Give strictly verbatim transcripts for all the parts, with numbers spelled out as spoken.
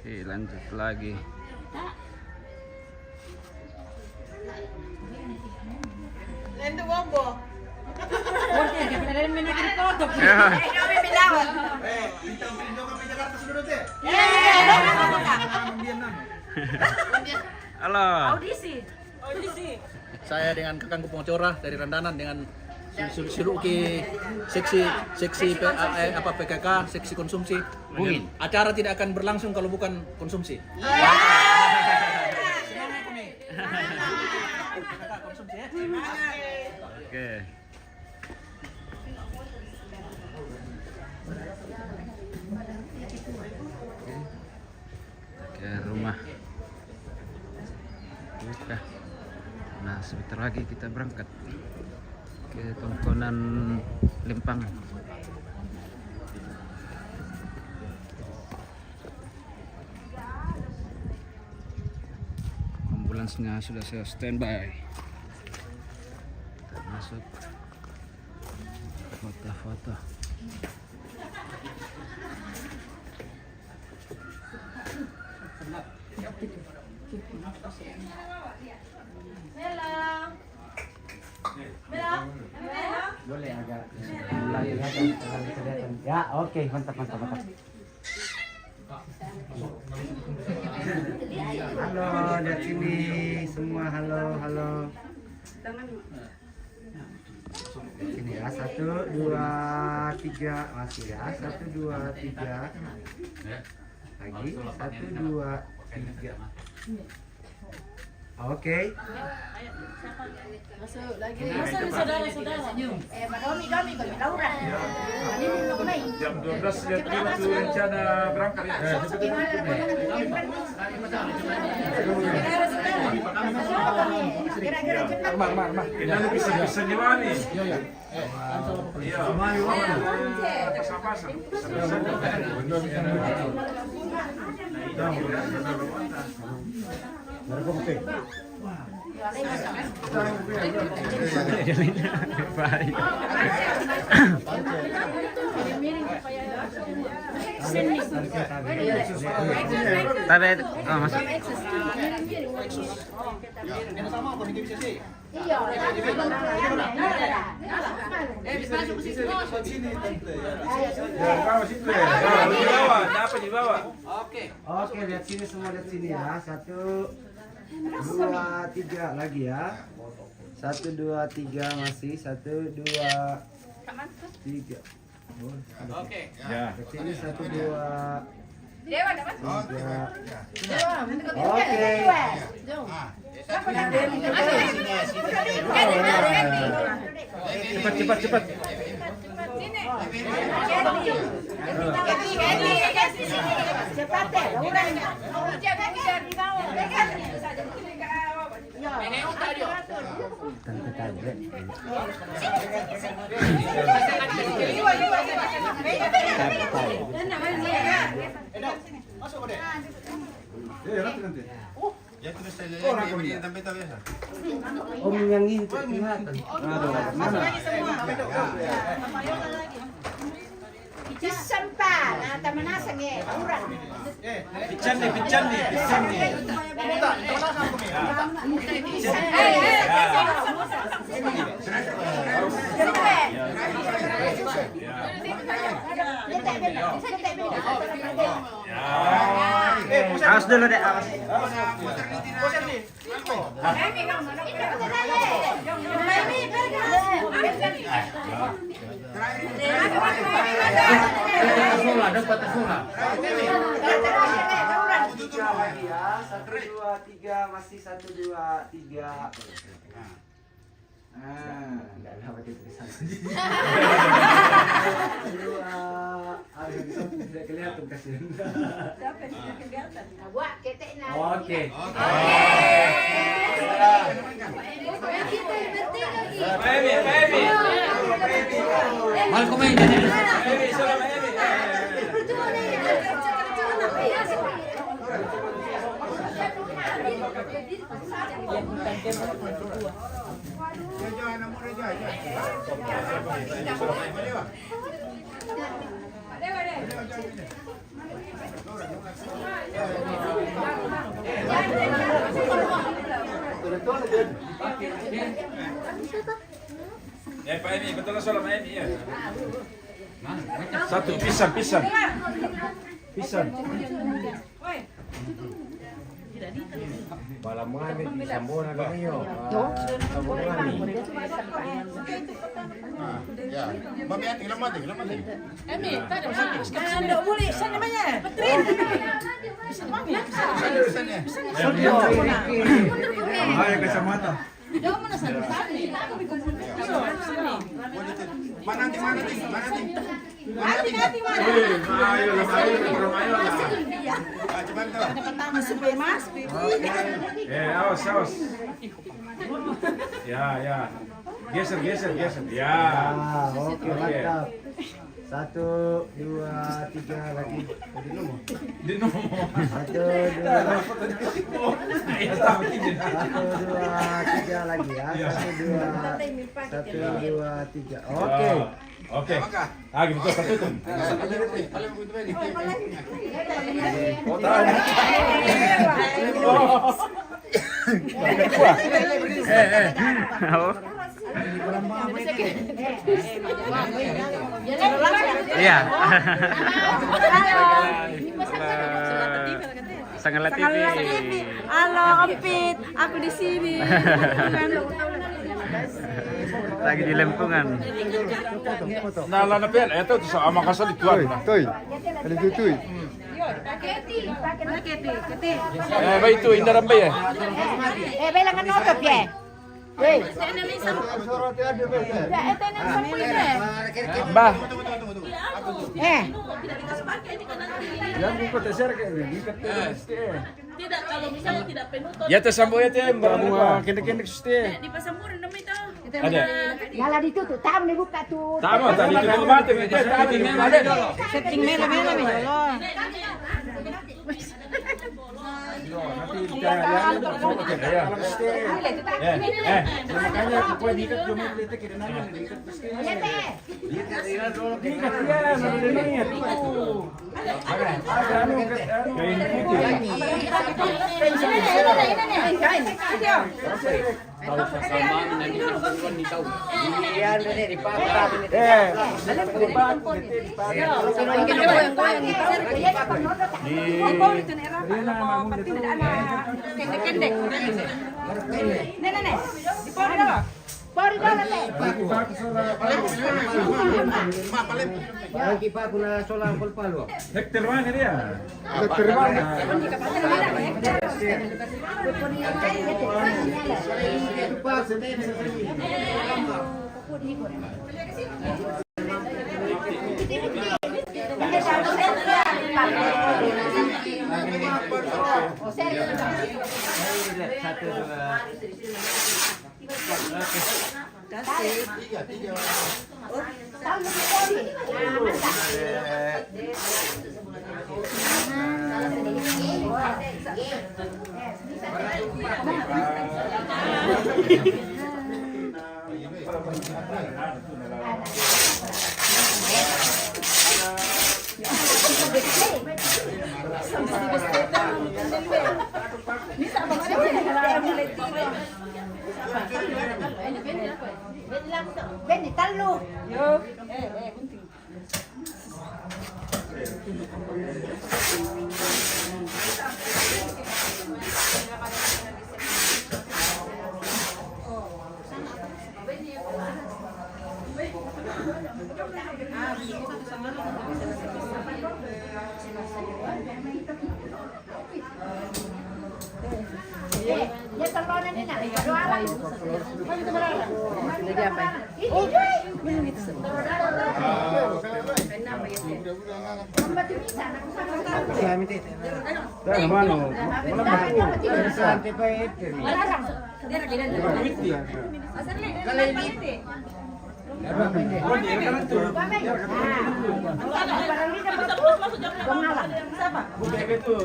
Oke, lanjut lagi. Lento bombo. Ya. Eh, kami bilang. Eh, bintang pintu kami Jakarta sudah deh. Halo. Audisi. Saya dengan kakangku Pongcora dari Randanan dengan si- si- siluki seksi seksi P- eh, apa P K K, seksi konsumsi. Bungin. Acara tidak akan berlangsung kalau bukan konsumsi. Konsumsi ya. Oke. Ke rumah. Udah. Nah, sebentar lagi kita berangkat ke Tongkonan Lempang. Ambulansnya sudah saya standby. Kita masuk. Foto-foto. Boleh agak mulai kelihatan, mulai kelihatan. Ya, oke, mantap, mantap, mantap. Halo, lihat sini semua, halo, halo. Sini ya, satu, dua, tiga, masih ya, satu, dua, tiga. Lagi, satu, dua, tiga. Oke. Masuk lagi. Masuk saudara-saudara. Eh, madomi domi kami Laura. Ini belum naik. Jam dua belas sudah itu rencana berangkat ya. Kira-kira cepat. Kita bisa bisa di mana nih? Iya. Pas-pasan. Baik. Tapi itu, oh, masuk. Iya. Ya, bawa situ ya. Bawa, di bawah, dapat di bawah. Oke, lihat sini semua, lihat sini ya. Satu, dua, tiga lagi ya. Satu, dua, tiga, masih. Satu, dua, tiga. Oke. Lihat sini, satu, dua, Dewa dapat. tiga. Oke. Cepat, cepat, cepat. Cepat ya, Laura. Tante kaget. Ya, nanti, nanti. Om yang ini kelihatan. Pisan pa, na tamanasa nge, Laura. Pican nih, pican nih, pican nih. Awas dulu deh, awas. Satu, dua, tiga, masih satu, dua, tiga. Nah. Nggak ada apa-apa tulisan. Dua, ada tulisan tidak kelihatan, kasihan. Buat ketek na. Oke. Eh, Pak Emi, betul lah soal Pak Emi ya. Satu, pisan, pisan. Pisan. Bala mami di Sambona kami yo. Ah, Sambona kami. Ah, ya. Mami, ati, lama ati, lama ati. Emi, tadi. Ando boleh, sana namanya. Petrin. Sana, sana. Bahaya kacamata. Mana nanti, mana nanti, mana nanti? Mana nanti? Mana nanti? Ayo, ayo, ayo, ayo, ayo. Ah, cepat, cepat. Masuk, Mas. Eh, awas, awas. Ya, ya. Geser, geser, geser. Ya. Ah, oke, oke. Mantap. Satu, dua, tiga, lagi. Di nomor. Di nomor. Satu, dua. Ya, sama ini. Satu, dua, tiga lagi ya. Ya. Satu, dua. Satu, dua, tiga. Oke. Ya. Oke. Ah, gitu, satu tuh. Oh, tahu. Oh. Eh, eh. Oh. Iya. Sangala T V. Halo, Ompit. Aku di sini. Lagi di Lempungan. Nah, lah, tapi itu sama kasar di tuan. Toi, toi. Ada tu, toi. Mana Keti? Keti. Eh, baik tu, Indah Rambai ya? Eh, bilang kan notop ya? Hei. Ya, itu yang sampai deh. Mbah. Eh. Yang buku teser kayak ini, ikat terus, eh. Tidak, kalau misalnya tidak penuh, ya, tersambung ya, Tem. Barang kendek-kendek, suste. Di Pasamburan namanya itu. Ada. Yala ditutup, tamu dibuka tuh. Tamu, tadi itu mati, tadi mati. Setting mele, mele, mele. Nanti kita lihat, ya. Eh, eh, makanya aku buat ikat, cuma kita tidak nanya, ikat pasti. Ikat, ya, kalau dia nanya, tuh. Ada, anu, anu, kain putih. Tahu sama, nanti dulu kan di tahu. Iya, udah deh, dipakai. Eh, dipakai, dipakai. Di, di mana, Bunda, tuh? Kendek-kendek. Nih, nih, nih. Di pori dulu. Pori dulu, teh. Lagi Pak, kuna sola pol palo. Hektar mana dia? Hektar mana? Satu, dua. Beni, tallu. Yo.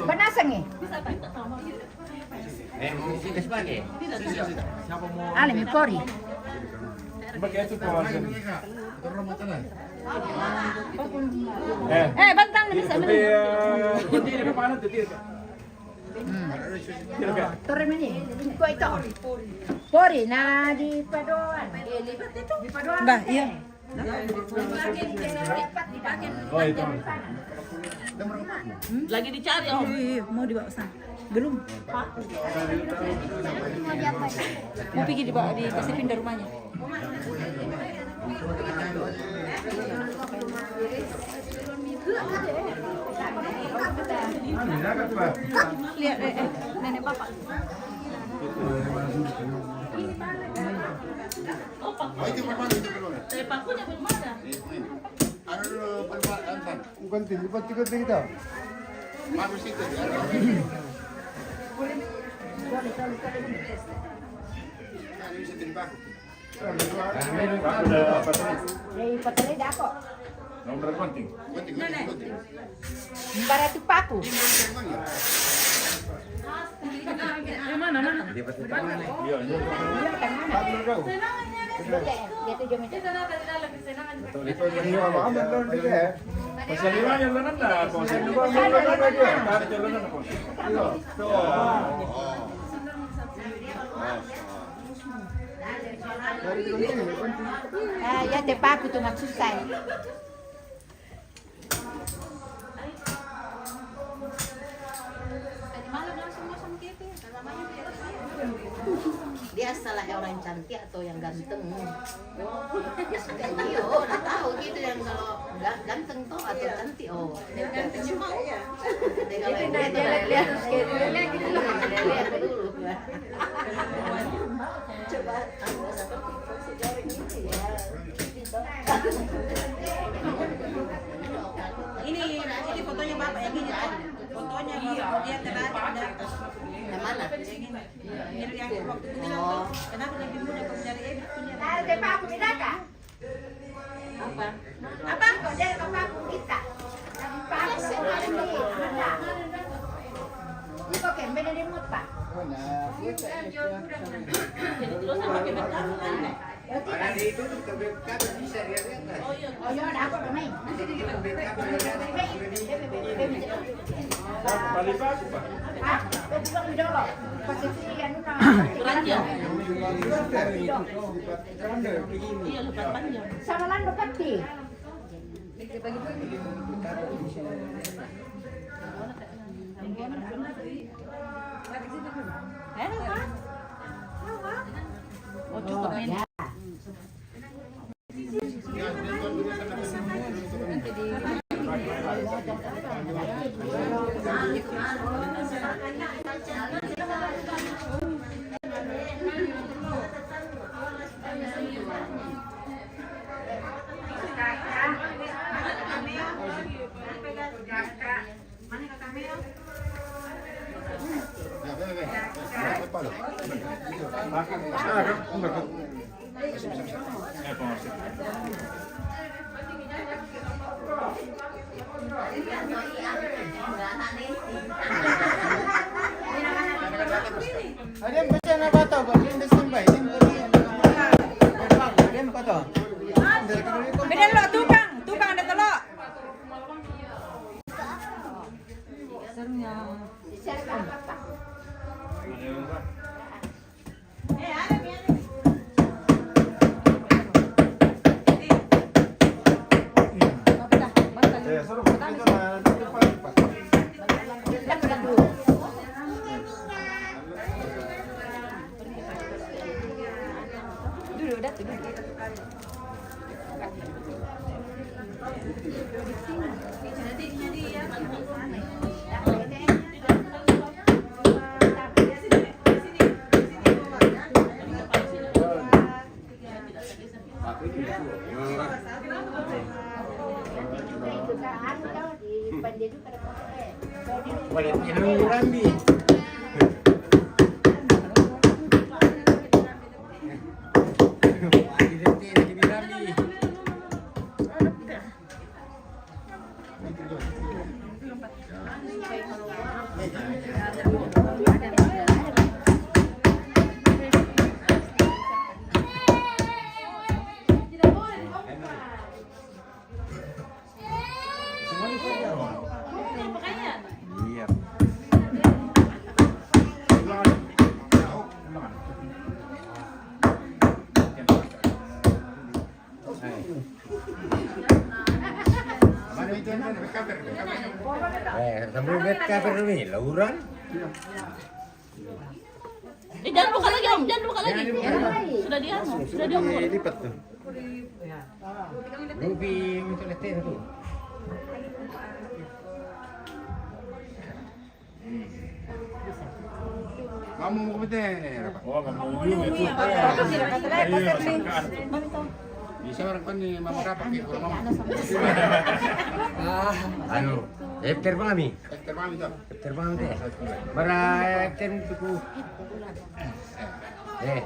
Panasan eh. Ale mi pori. Eh, bantang na bisa. Hmm. Torre mani, ko ito. Pori na di padoan. Di padoan. Bah, iya. Oh, itu. Lagi dicari, Om. Iya, iya, iya, mau dibawa sana. Belum. Mau pergi dibawa, dikasih pindah rumahnya. Lihat, eh, eh, nenek bapak. Oh, itu belum ada, itu belum ada. Dari pakunya belum ada. Anu dulu, belum ada, Anton. Bukan tim, bukan tiga tim kita. Bagus itu, ya. Anu bisa dipakai. Dari Patele dako. Nomor penting. Bara tu paku. Mana, mana? Dia tu jom itu. Pasal lima yang mana? Pasal lima yang mana? Ah, ya te paku tu maksud saya. Dia salah orang cantik atau yang ganteng? Dia suka dia, oh, nak tahu gitu yang kalau ga-, ganteng toh atau cantik, oh. Yang ganteng cuma ya. Dia kalau yang ganteng, dia lihat dulu. Coba seperti itu sejauh ini ya. Ini, ini fotonya bapak yang ini, toh. Fotonya bapak dia terakhir datang. Yang mana? Yang ini. Yang waktu itu bilang tuh, kenapa lebih mudah kau mencari Ebi punya? Ada, Pak, aku pindah, Kak. Apa? Apa? Kok dia apa aku minta? Pakai sekali ni, mana? Ini kok kemben ada muat, Pak? Jadi terus sama kemben kamu kan? Ada di itu tuh, kebet kan bisa dia lihat, kan? Oh iya, ada apa tuh, Mei? Kebet kan dia lihat, kebet ini. Paling bagus, Pak. Hah? Kau bilang dulu. Posisi anu, nah. Kurang jauh. Iya, lupa panjang. Sama Lando Pati. Eh, apa? Oh, cukup ini. Ada yang pecah nak patah, buat dia yang disimpan, dia yang pecah. Ada yang patah. Beda lo tukang, tukang ada telok. Serunya. Balik ini Rambi. Iya. Eh, sambil lihat kabar ini, lauran. Eh, jangan buka lagi, Om. Jangan buka lagi. Sudah dia, sudah dia. Lipat tuh. Ruby untuk latihan tuh. Mamu mau ke mana? Oh, kamu dulu itu. Iya, sangkaan tuh. Bisa orang kan nih, mama dapat kayak kurang mama. Anu, eh, terbang kami. Eh, terbang itu. Terbang teh. Bara tem tuku. Eh.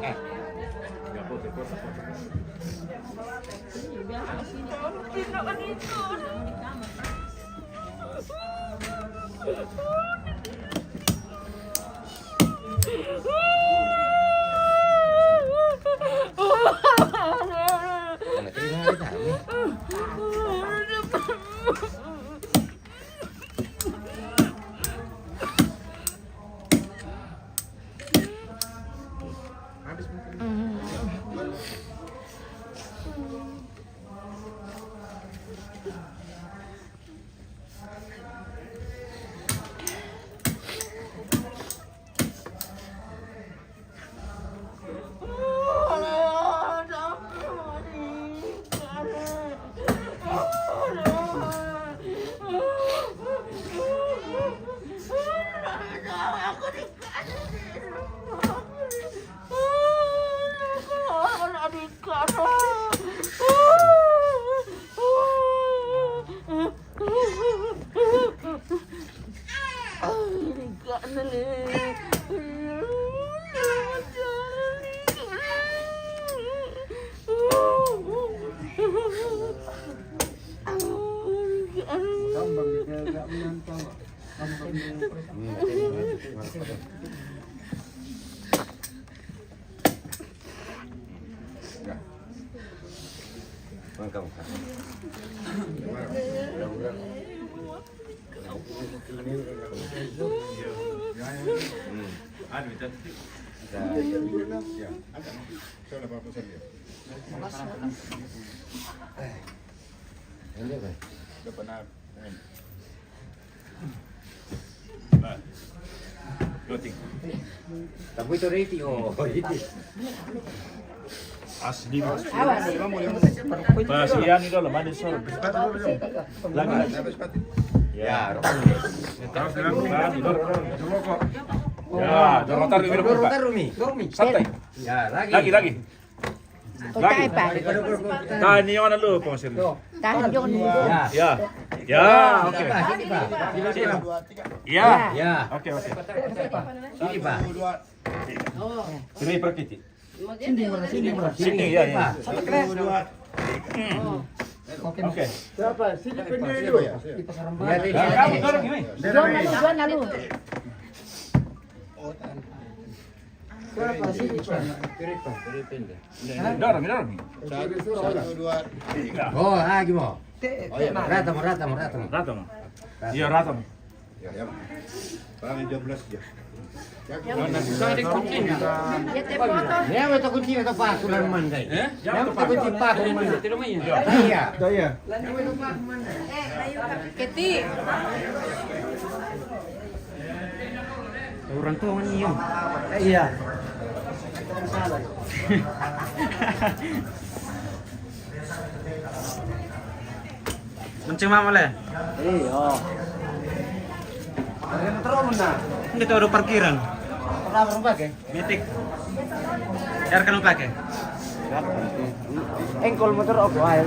Tapi itu reti, oh, itu. Asli. Pas iyan itu loh, mana sor. Lagi, lagi. Ya, rokok. Ya, dorong taruh, dorong taruh, Mi. Santai. Ya, lagi. Lagi, lagi. Lagi. Tahan, ini mana lu, Pong Sir? Tahan, Jong. Ya. Ya. Ya, oke. Sini, Pak. Sini, Pak. Ya. Ya. Oke, oke. Sini, Pak. Sini, Pak. Sini, ya, ya. Oke. Siapa? Sini, Pak. Di pasar Rembang. Ya, ya. Kamu dorong ini. Jual lalu, jual lalu. Siapa sih itu? Dorong, dorong. Satu, dua, tiga. Oh, lagi mau. Rata mau, rata mau, rata mau. Rata mau. Iya, rata mau. Ya, ya. Paling dua belas aja. Ya, betul kunci atau paku dan mandai. Eh? Ya, betul kunci paku mandai. Iya. Iya. Keti. Orang tua ni, Om. Iya. Mencing mama le. Iya. Terus mana? Ini tahu ada parkiran. Pernah berubah ke? Metik. Biarkan pakai. Engkol motor aku ayo.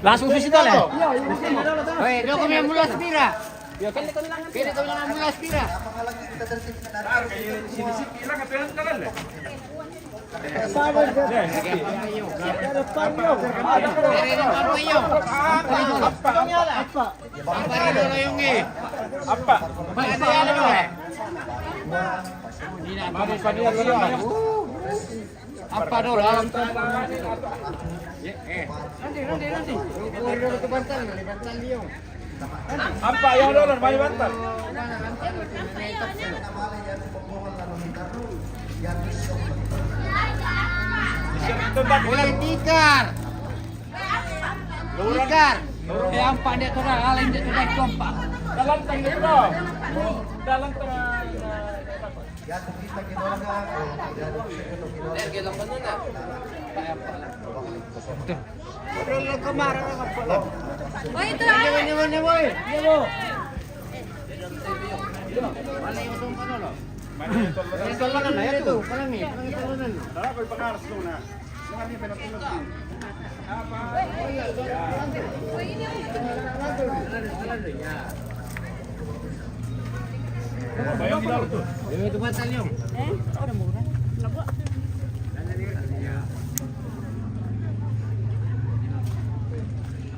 Langsung susi tole. Woi, dua kami mula sepira. Kini kami mula sepira. Sabar, sabar. Ada payung. Apa? Apa? Apa? Apa? Apa? Apa dulu? Alam. Nanti, nanti, nanti. Apa yang dulu? Mari bantal. Mulai tikar. Tikar. Eh, ampak dia tu dah, lain dia tu dah, itu ampak. Dalam tengah. Dalam tengah. Oh, itu lah.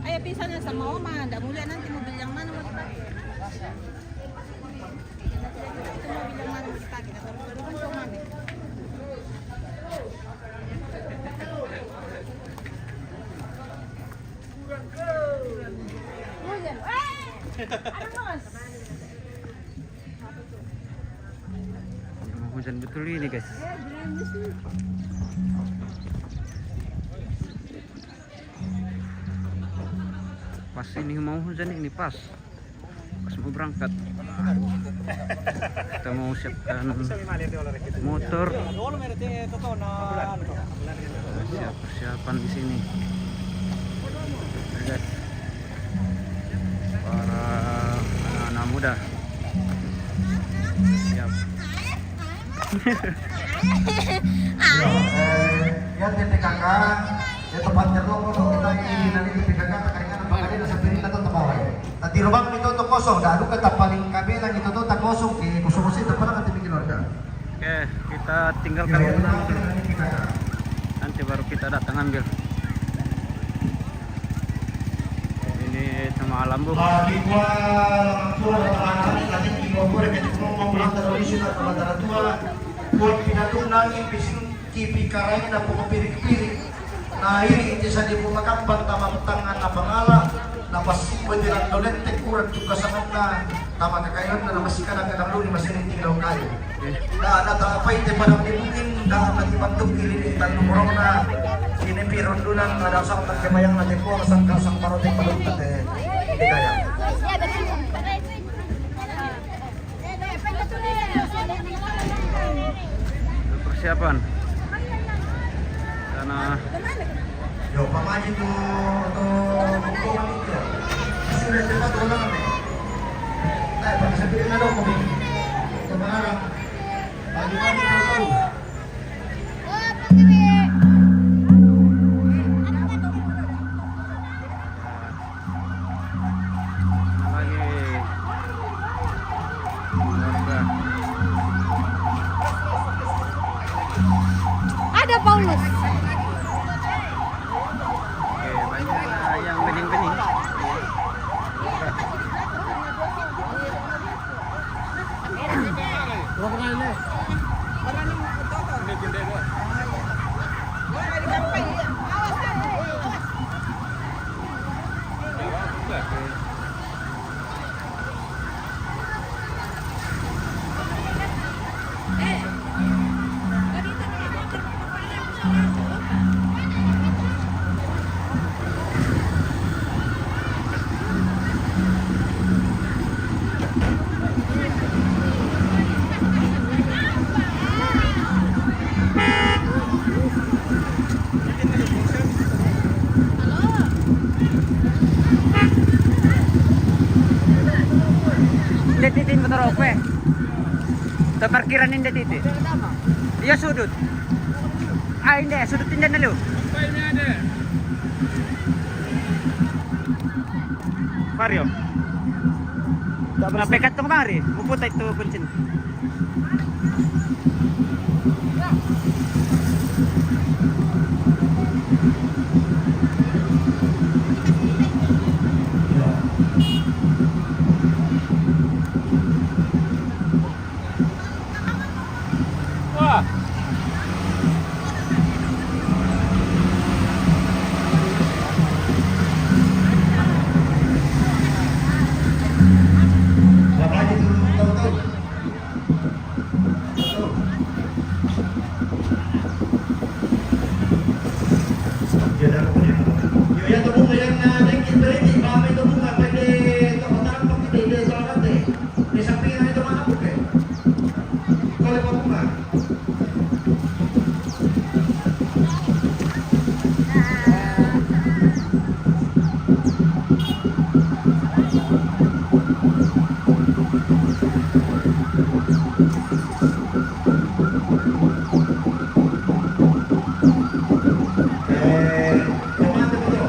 Ayo, pisahnya sama Oma, ndak mau lihat nanti mobil yang mana mau dipakai. Itu mobil yang mana mau dipakai, kata orang kan cuma nih. Hujan. Eh, ada mas. Hujan betul ini, guys. Pas ini mau hujan ini, pas. Pas mau berangkat. Kita mau siapkan motor. Siap persiapan di sini. Guys. Para anak-anak muda. Siap. Ya, eh, ya, T P K K, ya, tempat terlalu kosong kita ini, nanti T P K K, tak keringat, tak keringat, tak keringat, tak keringat. Nanti lubang itu untuk kosong, dah, aduh, kata paling kabela itu tuh tak kosong, eh, kosong sih, tak pernah nanti bikin warga. Oke, kita tinggalkan dulu nanti. Nanti baru kita datang ambil. Ini sama Alam, Bu. Bagi gua, orang tua, orang tua, tadi di bawah gua, dekat rumah, orang tua, orang tua, buat pidato nangis, bising, kipi, karai, dan pokok pirik-pirik. Nah, ini inti sa di rumah kampang, tama tangan, apa ngala, na pas si penjelang dolen, tekuran juga sangat, na, tama kakayon, na, masih kadang-kadang lu, masih rinting daun kayu. Da, da, ta, apa itu padang di bukit, da, apa di bantuk kiri di tandu morong, na, ini pi rondunan, ada sang tak kebayang, na, tekuang, sang, sang paro, tekuang, tekuang, di kaya. Persiapan. Karena yo, pamaji tu, tu, tu, sudah cepat ulang ni. Eh, pakai sambil ada kopi. Semarang. Pagi-pagi tahu. Lagi. Warga. Ada Paulus. Oke, banyak yang bening-bening. Nda titi motor ope. Te parkiran nda titi. Iya sudut. Ay, hindi. Sudut tinda na lo. Mario. Tapos na pekat tong mari. Muputay to kuncin. Wah. Yo, ya to bunga yang, ah, dengki berhenti, ba may to bunga, pwede to, matarang pag-ibig, sa agad eh. May sampingan ito mga kapatid. Ikaw, Pabunga. Eh, komando mo to.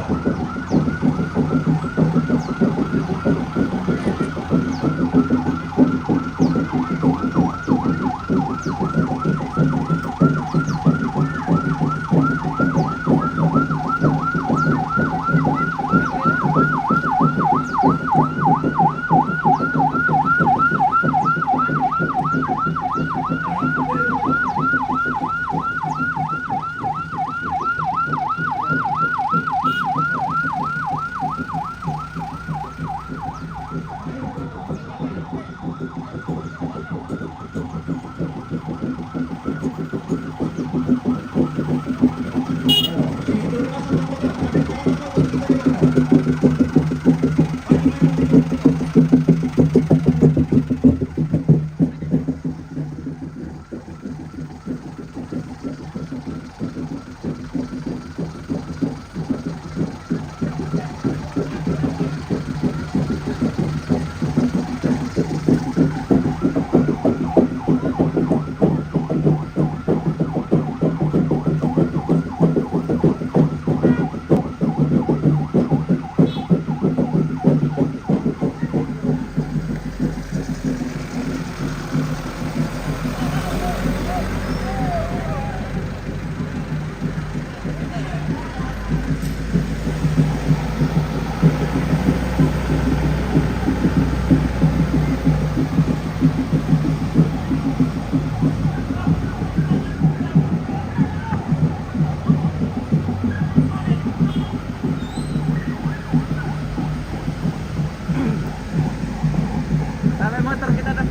Sampai motor kita dah.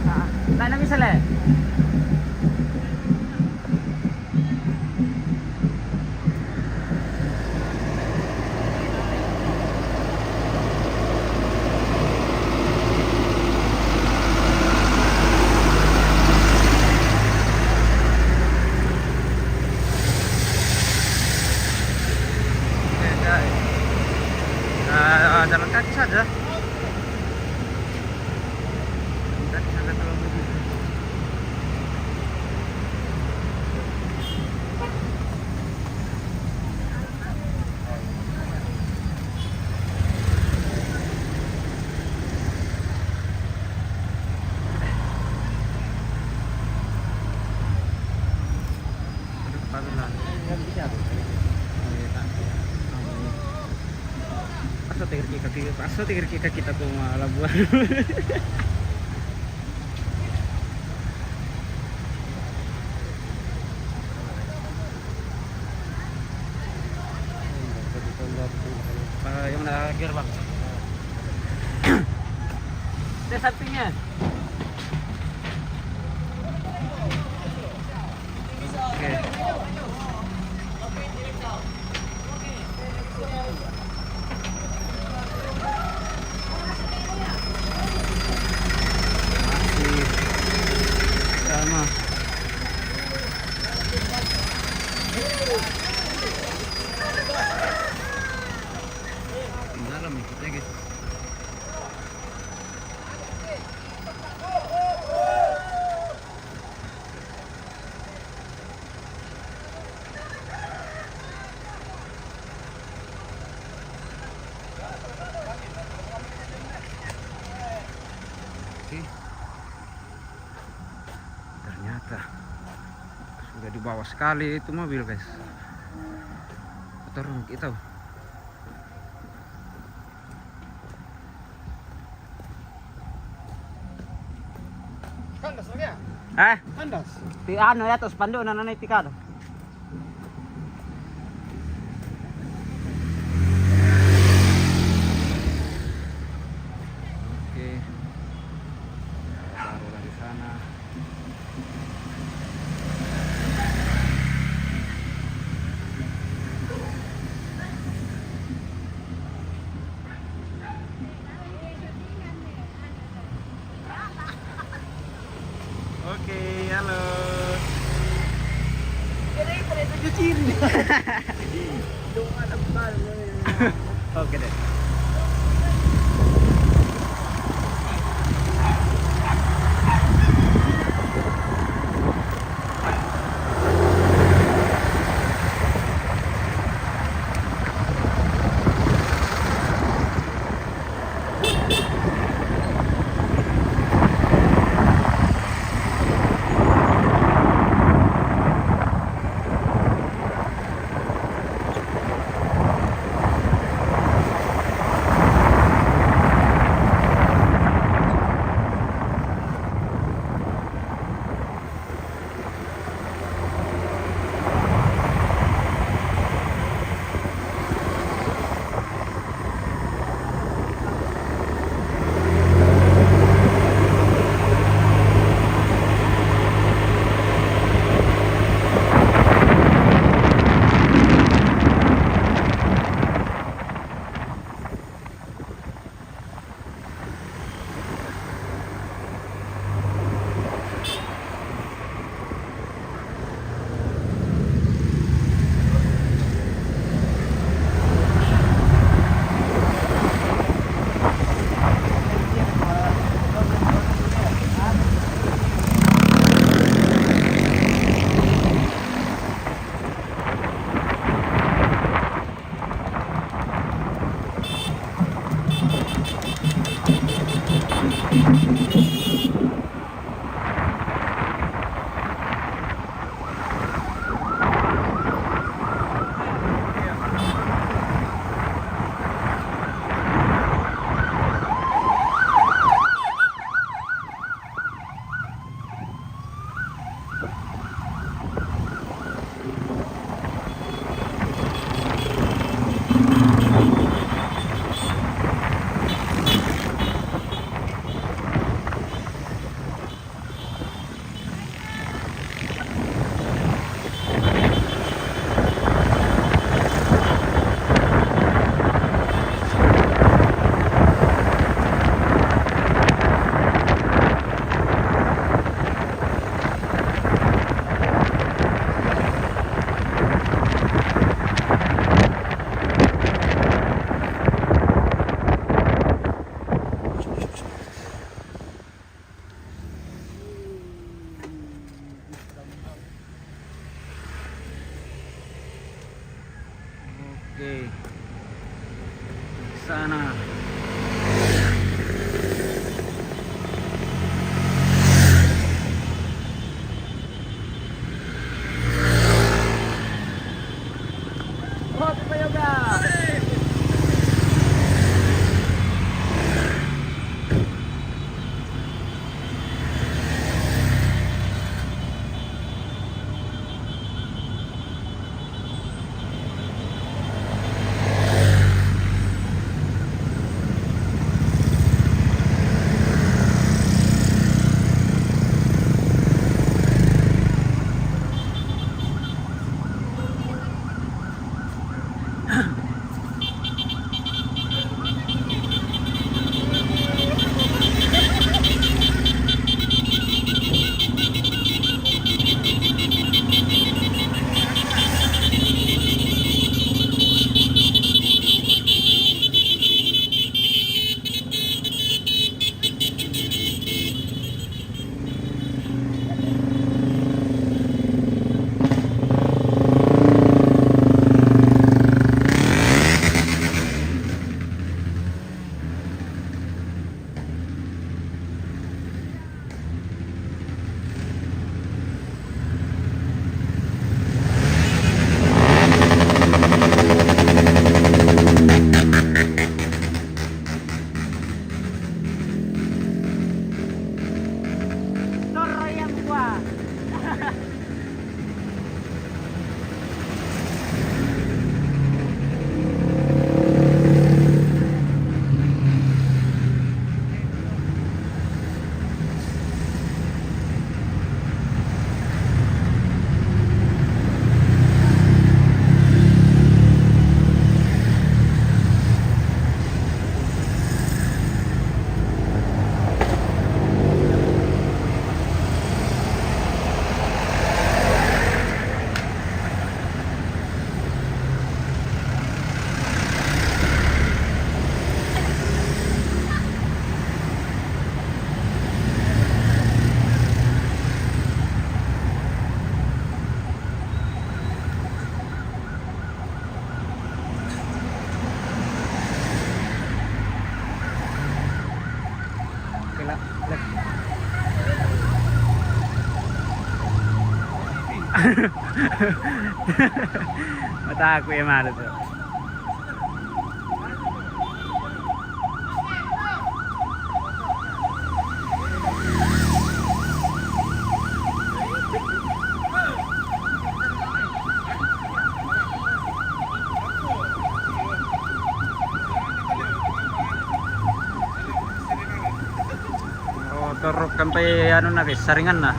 Ah, tak nak misal eh. Ah, jalan kaki saja. Jalan kaki saja kalau begitu. Aduh, parulan. Asa tigir kita, asa tigir kita, kita tuh malah buah. Ah, yung naka-gear, bang. Sa samping niya. Okay. Masih sama. Dalam ito, guys. Bawah sekali itu mobil, guys. Motor kita. Kandas lagi ya? Eh? Kandas. Di anu ya, atas pandu nana tikar. Oke. Taruhlah di sana. Oke, halo. Kira itu cuci ini. Doa tebal. Oke deh. Oke. Sana. Matako ya malu tu. Oh, turok kan pa anu na, guys, saringan na.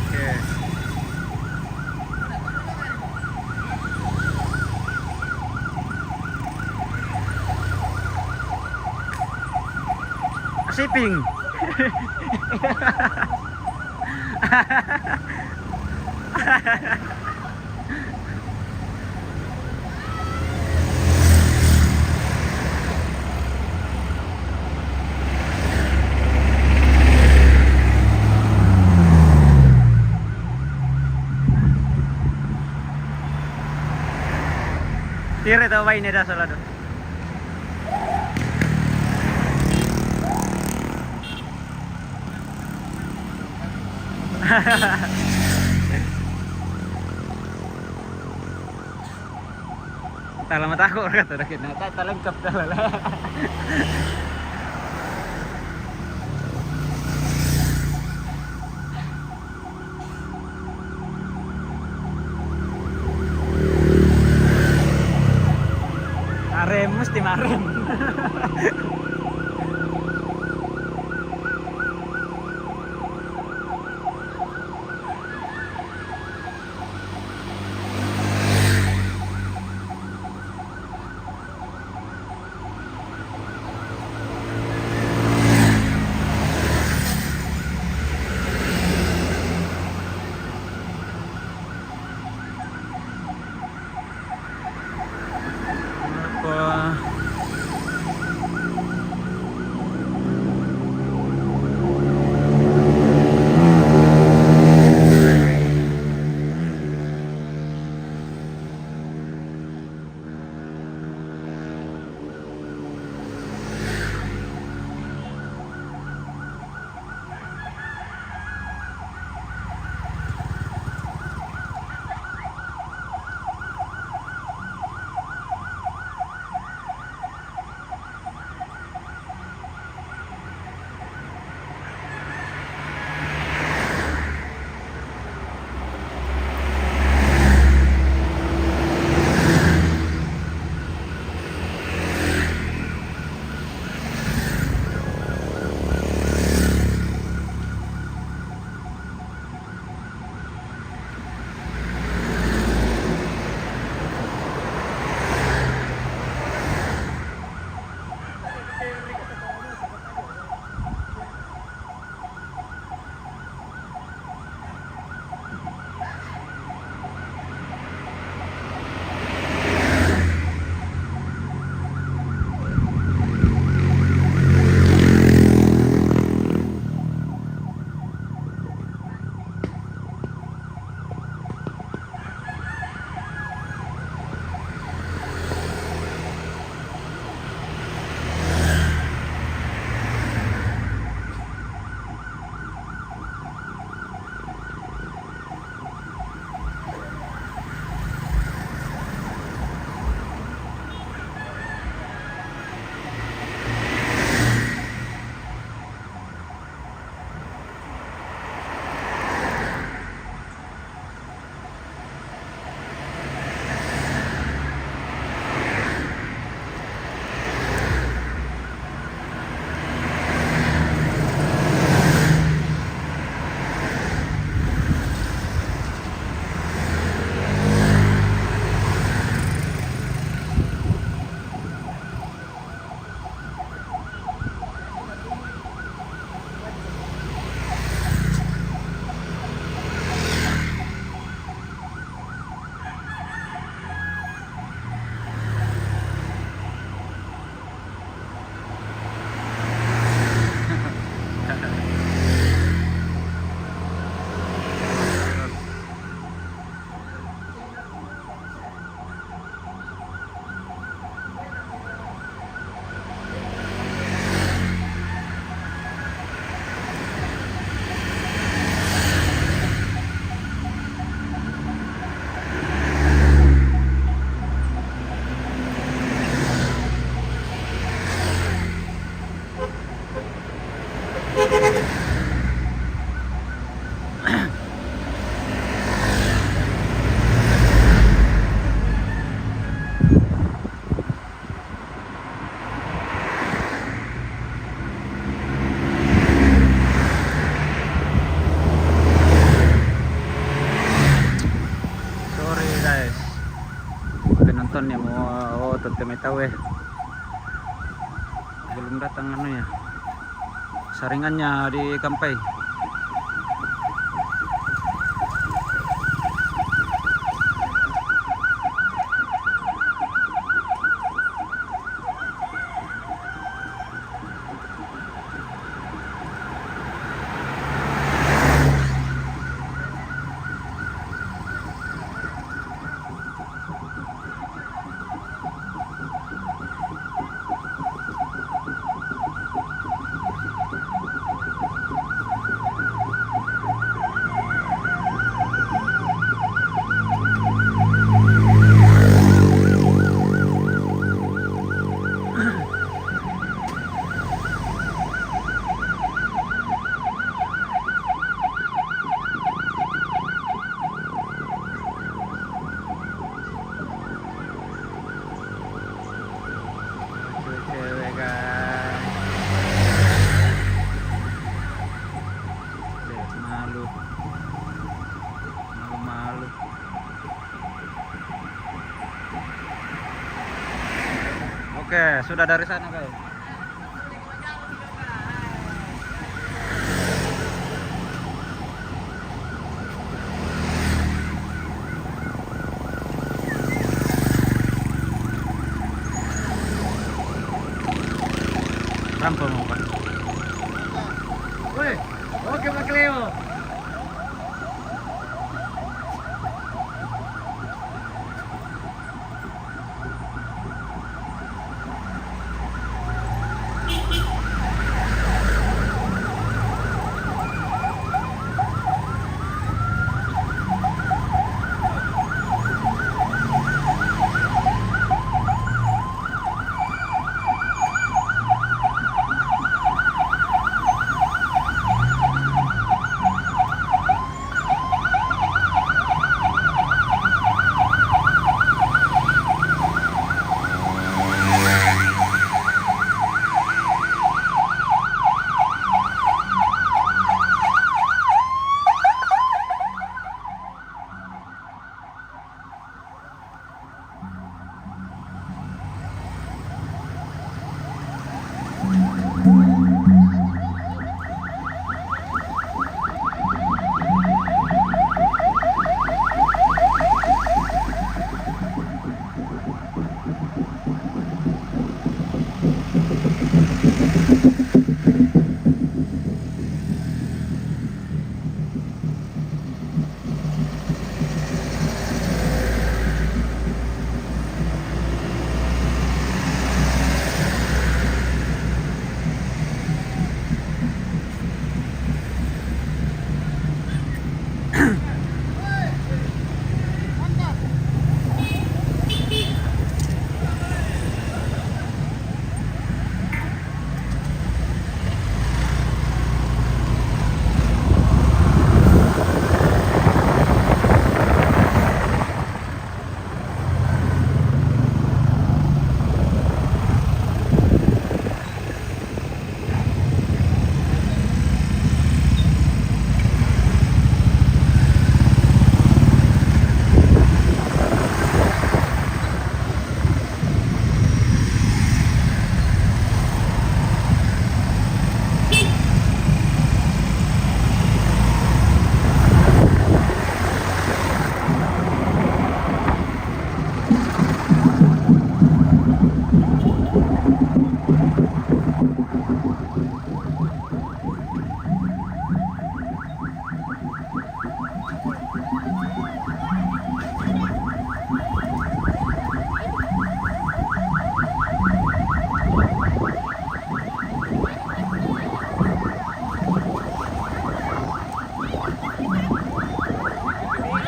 Okay. Siping. Tira to, bay, ne da salado. Tala matako ra ka to, da kina. Ta-, talangkap tala la. Arem, mesti marem. Apa? Tahu eh. Belum datang anunya. Saringannya di Kampai. Lucu cewek kan. Dek, malu. Malu-malu. Oke, sudah dari sana, guys. Rampa mau, Pak. Woi, oke, Pak Cleo.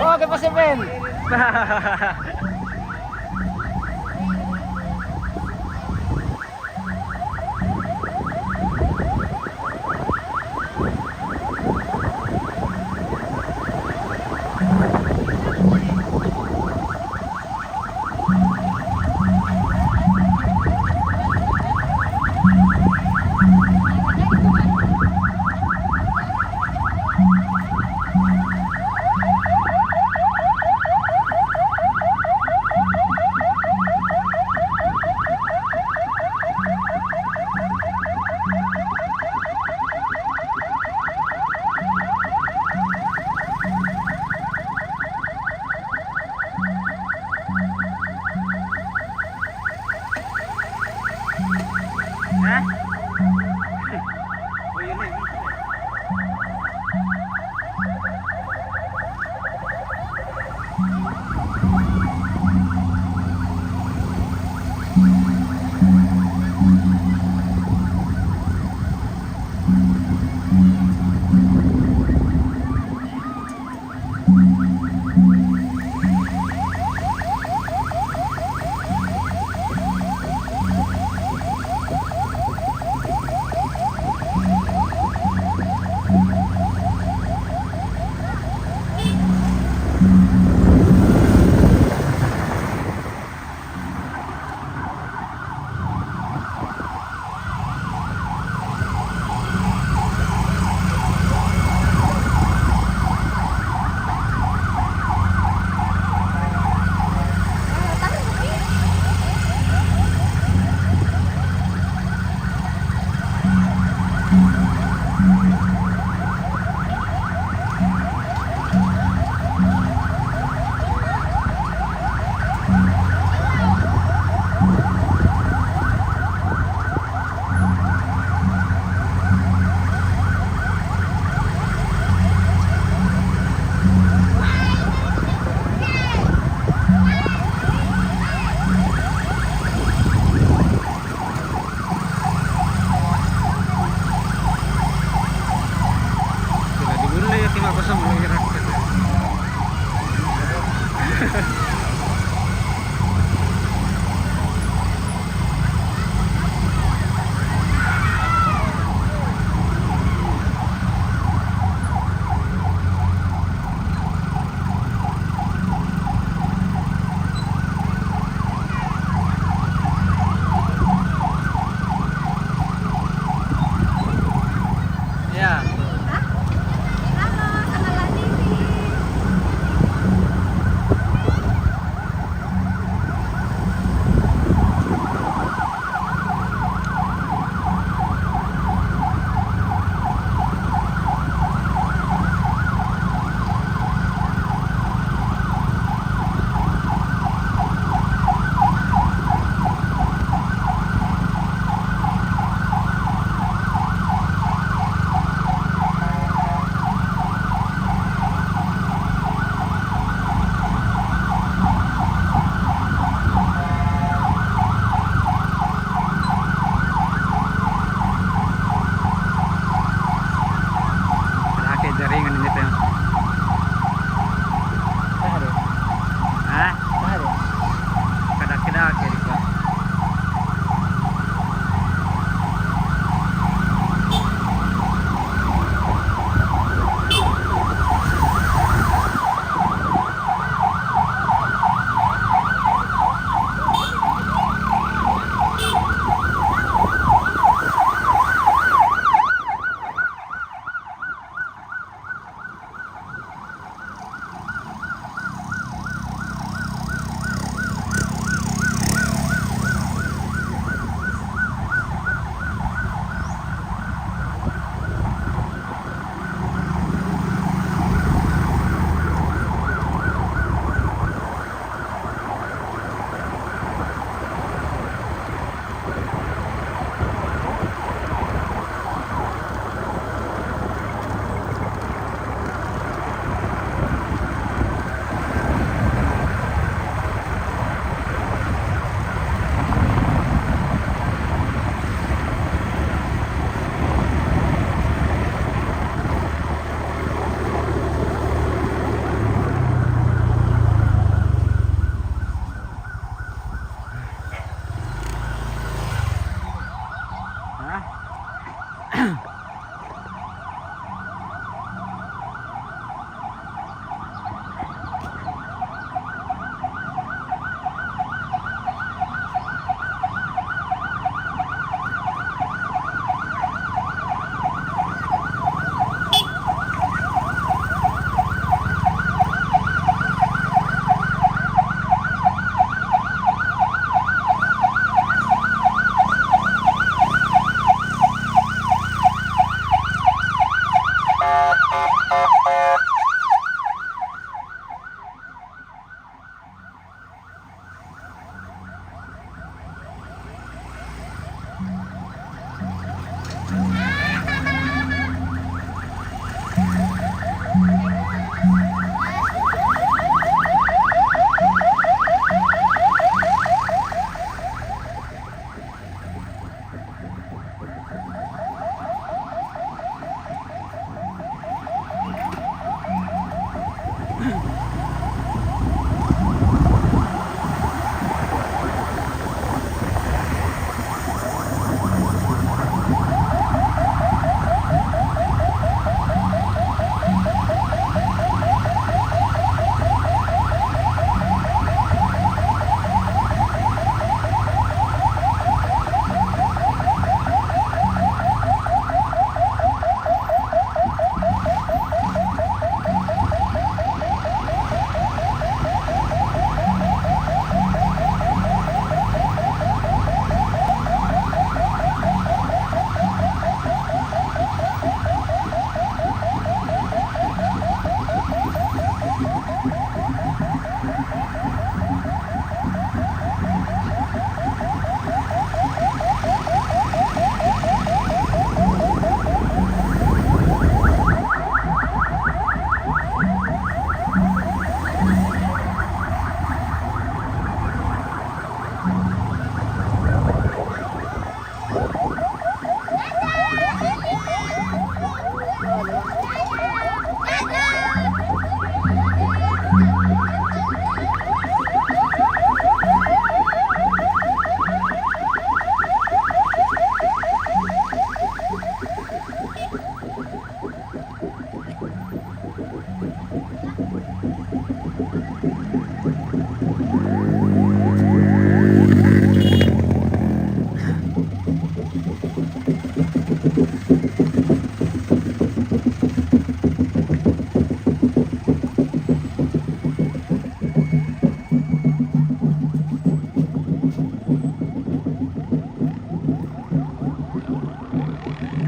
Oke, Pak Seven. Ha?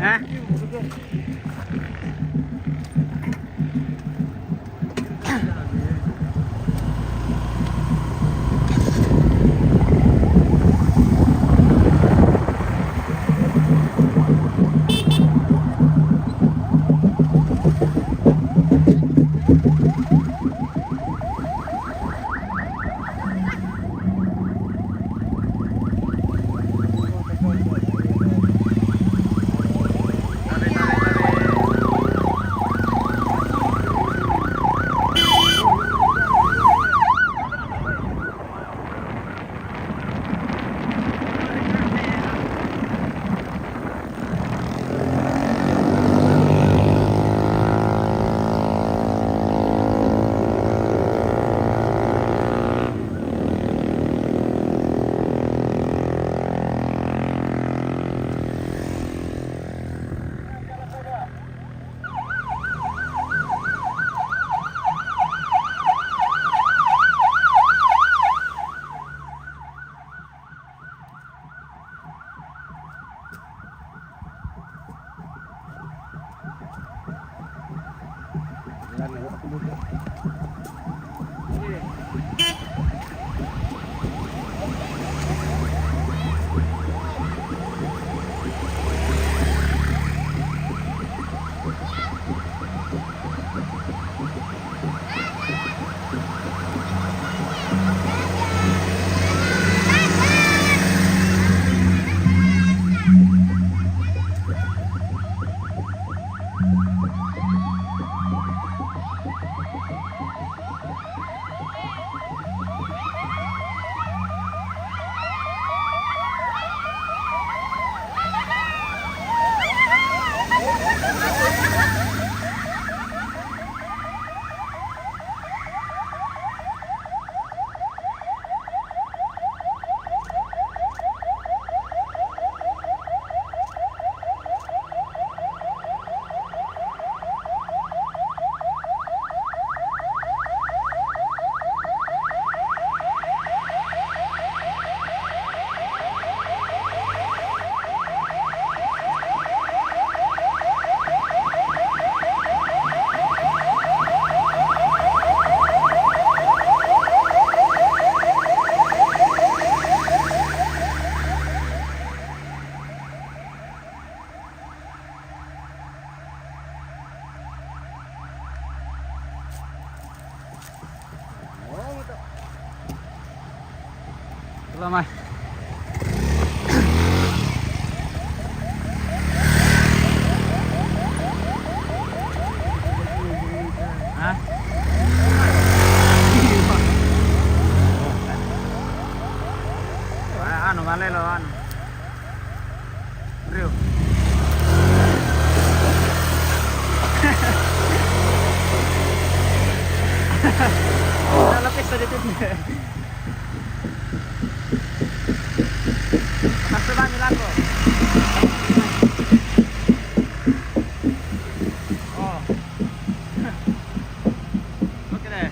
Hah? Ito lang, Mai. Ha? Ah, ano, malay lo, ano. Rio. Lalapis na dito. Basta ba, Milagro? Oh. Okay na.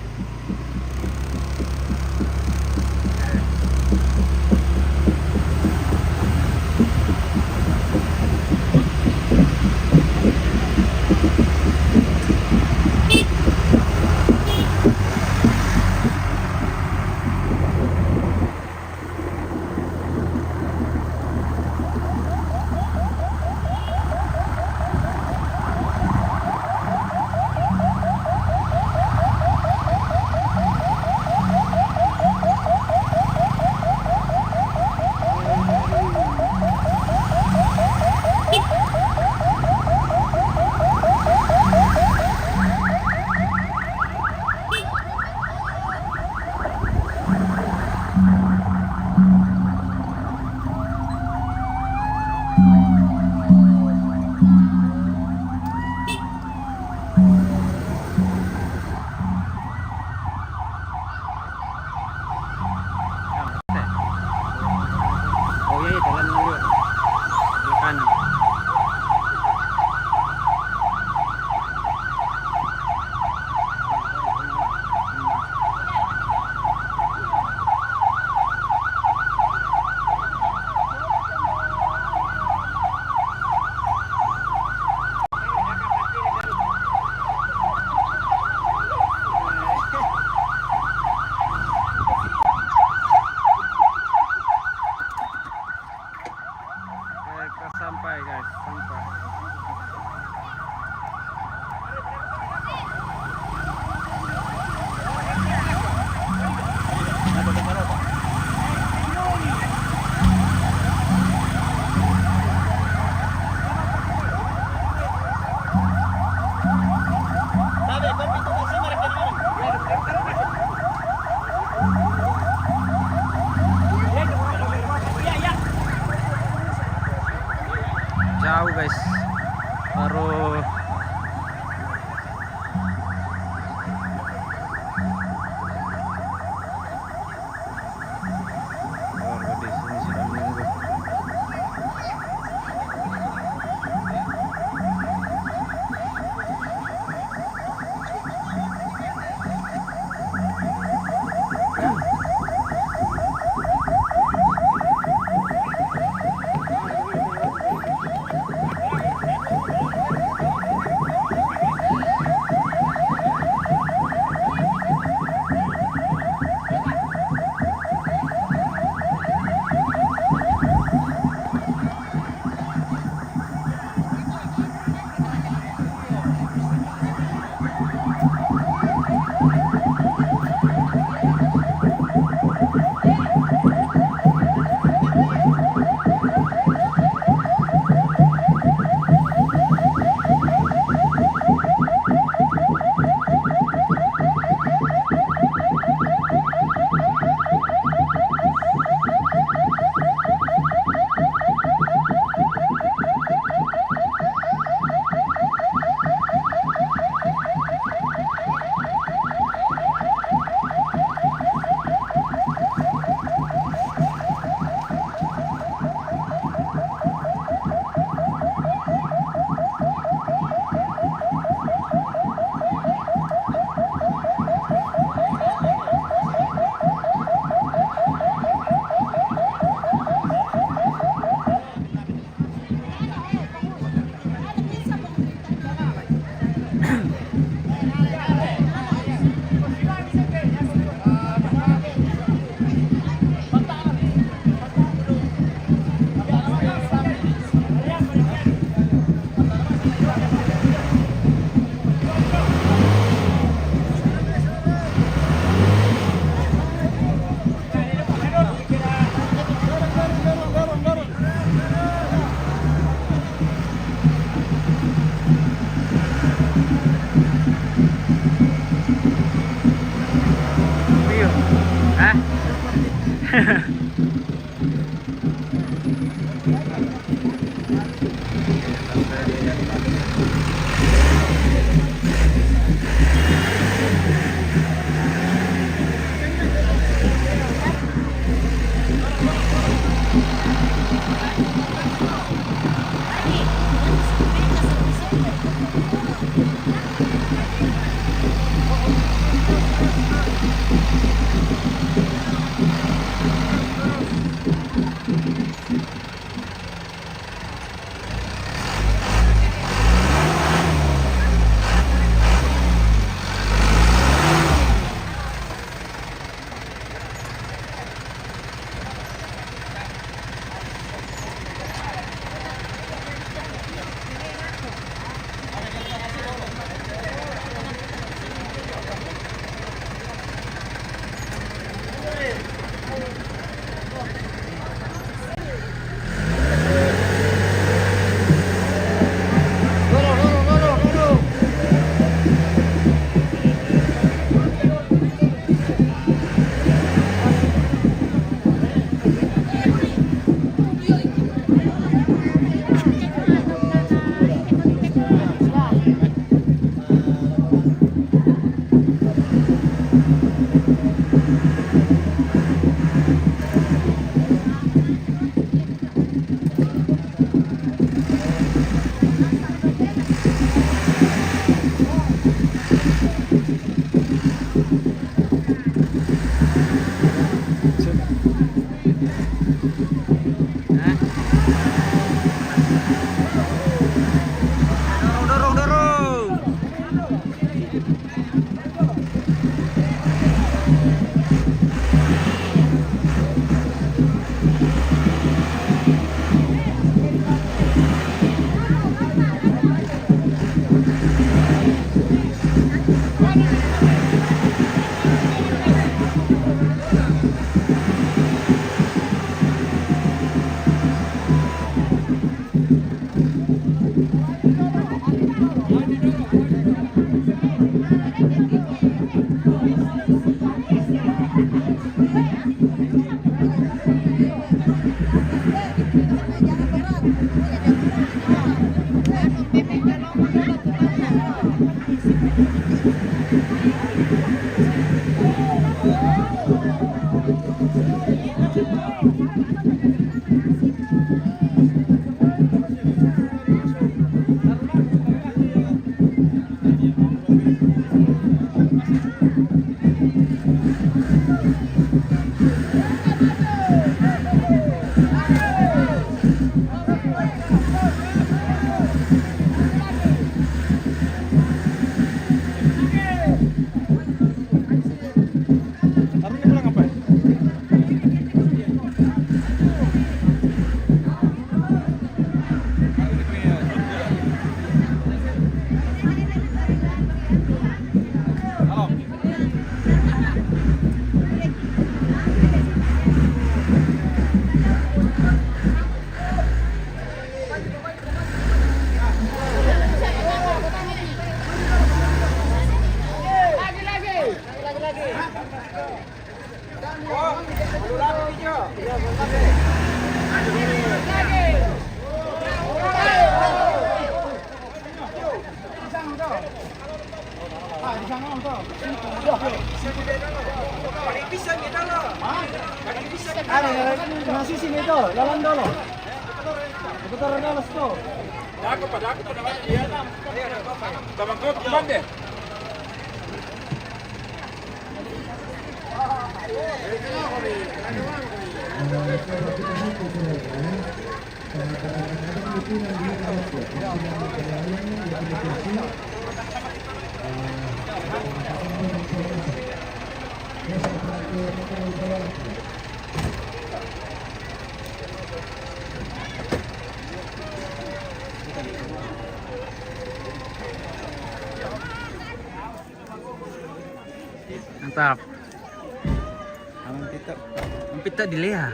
Oh, iya, iya, jalan dulu. Sebelah kanan. Jauh, guys. Baru Warga di sini sudah menunggu. Uyuh. Hah? Hah? Dorong, dorong, dorong. Daku pa, daku pa naman dia. Tabang ko, kumande. Mantap. Ang pita. Ang pita di Lea.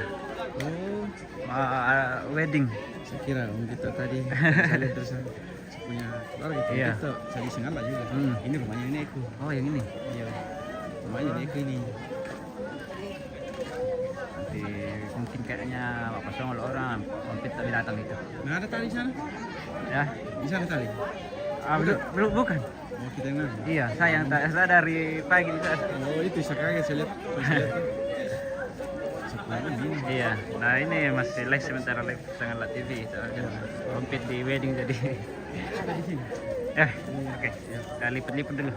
Oh. Ah, wedding. Saya kira ang pita tadi. Saya lihat terus, ah, saya punya keluarga itu. Iya. Kita saling sengal lah juga. Hmm. Ini rumahnya ini aku. Oh, yang ini? Iya. Rumahnya ini aku ini. Nanti mungkin kayaknya Bapak Song orang, mungkin tak datang itu. Nggak ada tali sana? Ya. Di sana tali? Ah, belum, belum, bukan. Oh, kita yang mana? Iya, saya yang tak, saya dari pagi di sana. Oh, itu saya kaget, saya lihat. Saya lihat. Sekolah ini. Iya, nah, ini masih live sementara, live Sangala T V. Kita akan compete di wedding jadi. Ada di sini. Ya, oke. Kita liput-liput dulu.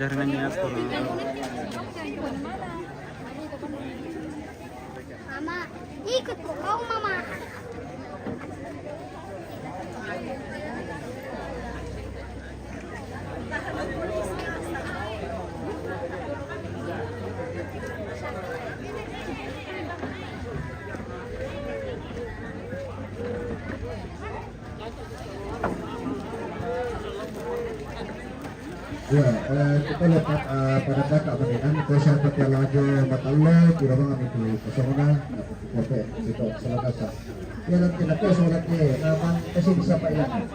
Jaringannya kurang. Mama, ikut kau, Mama. Ya, eh, kita lepas, eh, pada kakak mendingan, kau siapa tiada aja mata lo, kira bang kami tu kosong dah, nak kopi kopi, situ selangkasa. Ya, nanti nak kau solat ni, nama kasih siapa yang?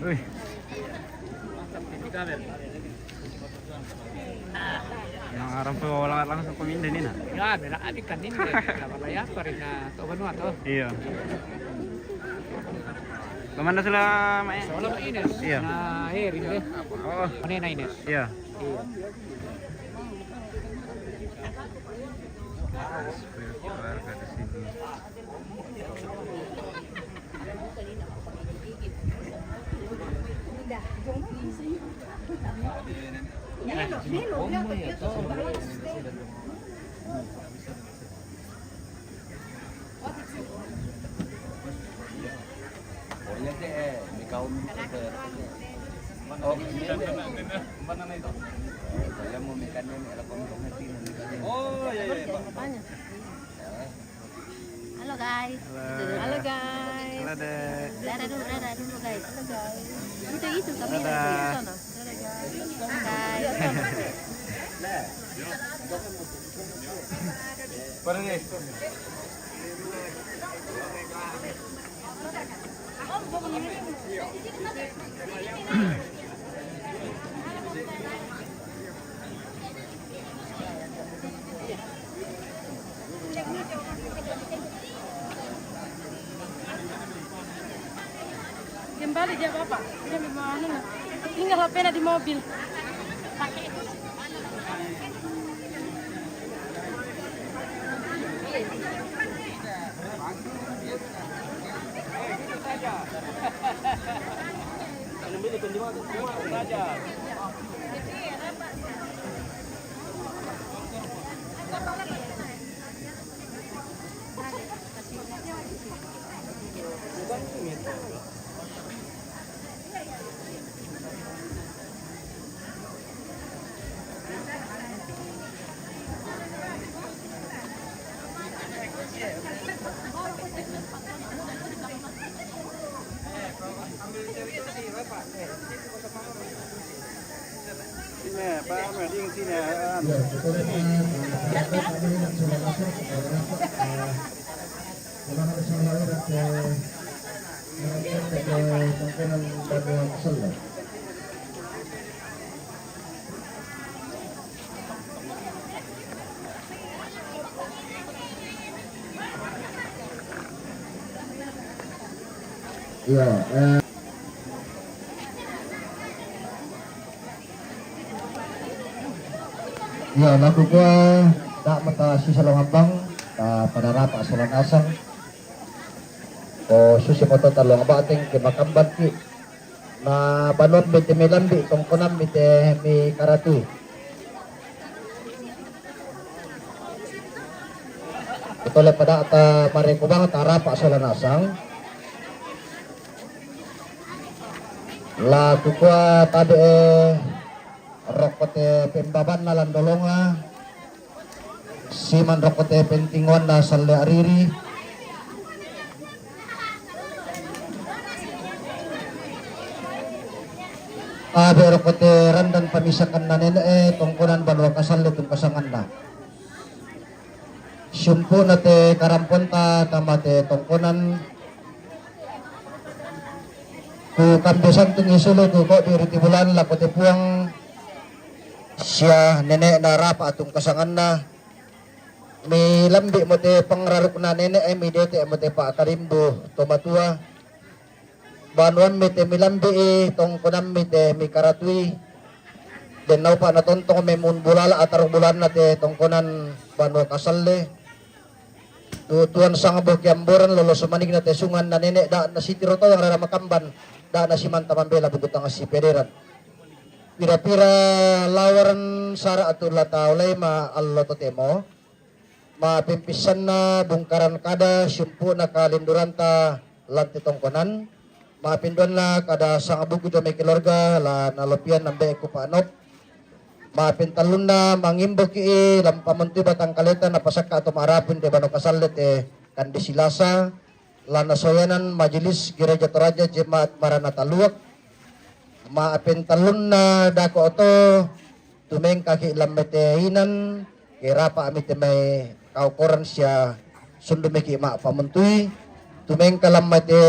Uy. Yang orang po lang-, langsung kuminda ini, nah. Ya, mira, abi kan ini, ya, kita berlayar, Rina, atau Vanuatu. Iya. Kemana sila, Mak, ya? Soalnya Mak Ines. Iya. Nah, eh, Rina, eh. Oh. Mana na Ines? Iya. Iya. Keluarga di sini. Oh, iya, iya, iya. Halo, guys. Halo. Halo, guys. Halo, Dek. Dadah dulu, dadah dulu, guys. Halo, guys. Itu, itu, kami dadah. Dadah, guys. Guys. Pada nih. Kembali dia, Bapak. Dia memang anu, tinggal H P-nya di mobil. Iya, eh. Iya, laku kua, da' mata sisa long ambang, ta pada rapa' sola nasang. O susi moto ta long bateng ke makamban ki. Na banuan mi te mi lambi', tongkonan mi te mi karatui. Tole pada' ta mareko bang ta rapa' sola nasang. Laku kua tabe' roko te pembabanna Landolonga, siman roko te pentingoanna Salle Ariri. Tabe' roko te randan pamisakanna nene'e, tongkonan banua Kasalle tungkasanganna. Siumpu'na te karamponta tama te tongkonan. Ku kambe santung isule ku kobi riti bulan lako te puang sia nene'na rapa' tungkasanganna. Mi lambi' mo te pangrarukna nene'e, mi dete' mo te pa'karimbu to matua. Banuan mi te mi lambi'i, tongkonan mi te mi karatui. Den naupa' natontong me' mun bulala atar bulanna te tongkonan banua Kasalle. Tu tuan sangabo kiamboran lolo sumanikna te sungan na nene' da' na sitiro to yang rara makamban, da' na simanta mambela buku tanga si pederan. Pira-pira lawaran sara' atu la taolai ma allo totemo. Ma'pimpissanna bungkaran kada siumpu'na kalinduranta lan te tongkonan. Ma'pinduanna kada sangabuku jomai keluarga la nalopian nambe'ku pa'nop. Ma'pintallunna mangimboki' lan pamontui batang kaleta napasakka' to ma'rapun de bano kasalle te kande silasa. Lana soyanan Majelis Gereja Toraja Jemaat Maranatha Luwak. Ma'pentallunna dako' oto tumengkaki' lammete inan, ke rapa'mi te mai kaukoran sia sundumiki' ma'pamontui, tumengka lammete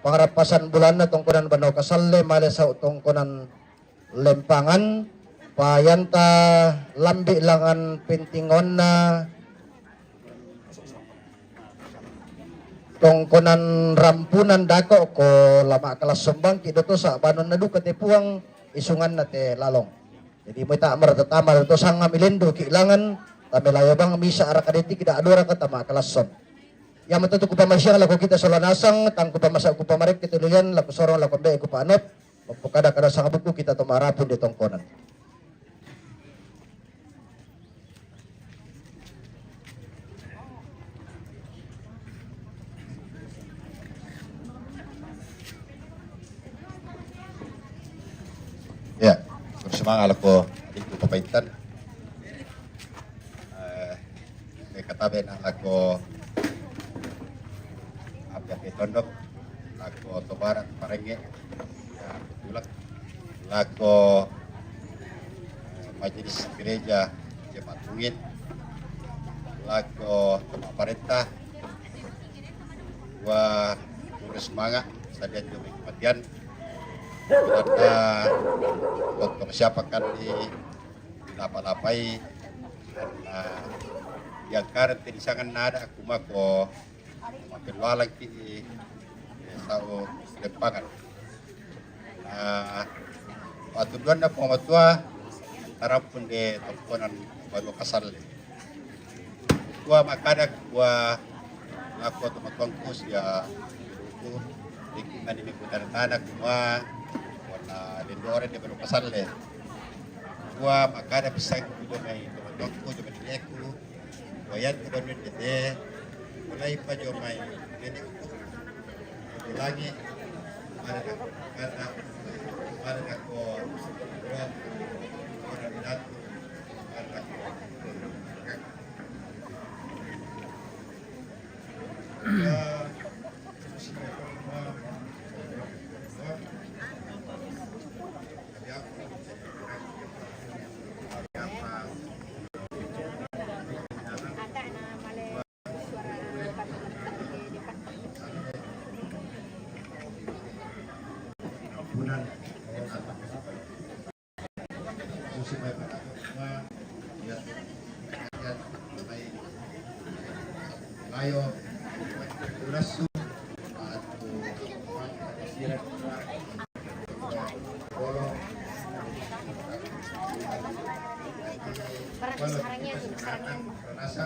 pangrappasan bulanna tongkonan Banua Kasalle male sau' tongkonan Lempangan, payanta lambi' langan pentingonna tongkonan rampunan dako' ko lama' kalas sombangki' dotosa' banonna duka te puang isunganna te lalong. Jadi moi ta' maratatama dotosa' ngami lenduki' langan, tame layo bang misa' raka detiki' da' dua raka tama' kalas som. Iya' matoto' kupamasiang lako kita sola nasang, tang kupamasa' kupamarekke tu lilian lako sorong lako mbe'e kupa'nop. Mappokada-kada sangabuku kita to ma'rapun de tongkonan. Ya, bersemangat lako itu pepaitan. Eh, Mekatabe' na lako api-api tondok, lako to barat Parengnge', ya, tulak, lako, eh, Majelis Gereja Jemaat Bungin, lako to ma'parenta, wa terus manga' sadian jomai kematian, ada totong siapa kan di lapa-lapai, karna yang karan te disangan nada' aku mako makelualang ki, eh, sau' Lempangan. Na patuduanna Puang Matua, tarampun de tongkonan Banua Kasalle. Kua makada kua lako tomatuangku sia ku, deki mani mengku tana-tana kumua, warna dendore de Banua Kasalle. Kua makada pisangku jomai tomatuangku jomai nene'ku, kua yantu banua dete, mulai pa jomai nene'ku. Ulangi, mari na, mari na, mari na ko, mari na ko, Layo, Urasu, atau Barang sarangnya, sarangnya. Renasa,